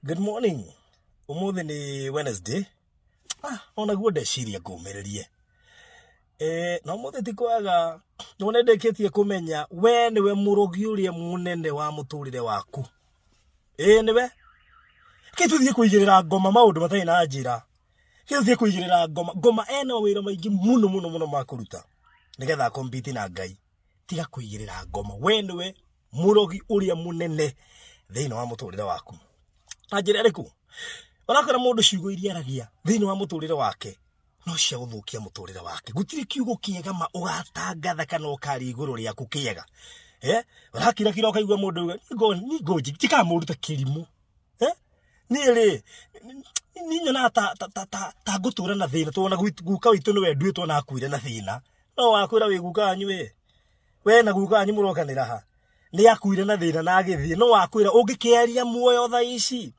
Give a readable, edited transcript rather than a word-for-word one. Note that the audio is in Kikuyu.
Good morning. Ũmũthĩ nĩ Wednesday. Ah, onaguo ndeciria ngũmĩrĩrie. Eh, na ũmũthĩ ti kwaga nĩ ndĩkĩtie kũmenya we nĩwe mũrogi ũrĩa mũnene wa mũtũrĩre waku. Ĩĩ nĩwe. Kĩ tũthiĩ kũigĩrĩra ngoma maũndũ matarĩ na njĩra. Kĩ tũthiĩ kũigĩrĩra ngoma. Ngoma ena wĩra maingĩ mũno mũno mũno ma kũruta. Nĩgetha akompiti na Ngai. Tiga kũigĩrĩra ngoma. We nĩwe mũrogi ũrĩa mũnene thĩinĩ wa mũtũrĩre waku na njĩra ĩrĩkũ ũrakora mũndũ ciugo iria aragia thĩinĩ wa mũtũrĩre wake no cia gũthũkia mũtũrĩre wake gũtirĩ kiugo kĩega ma ũgatangatha kana ũkaria igũrũ rĩaku kĩega eh ũrakirakira ũkaigua mũndũ auga niĩ njikaga mũndũ ta kĩrimũ eh niĩ rĩ niĩ nyonaga ta ta ta ta ta ngũtũra na thĩna tondũ ona guka witũ nĩwe nduĩtwo na akuire na thĩna no wakwĩra wĩ guka wanyu ĩ we na guka wanyu mũrokanĩra ha nĩ akuire na thĩna na agĩthiĩ no wakwĩra ũngĩkĩaria muoyo thaa ici.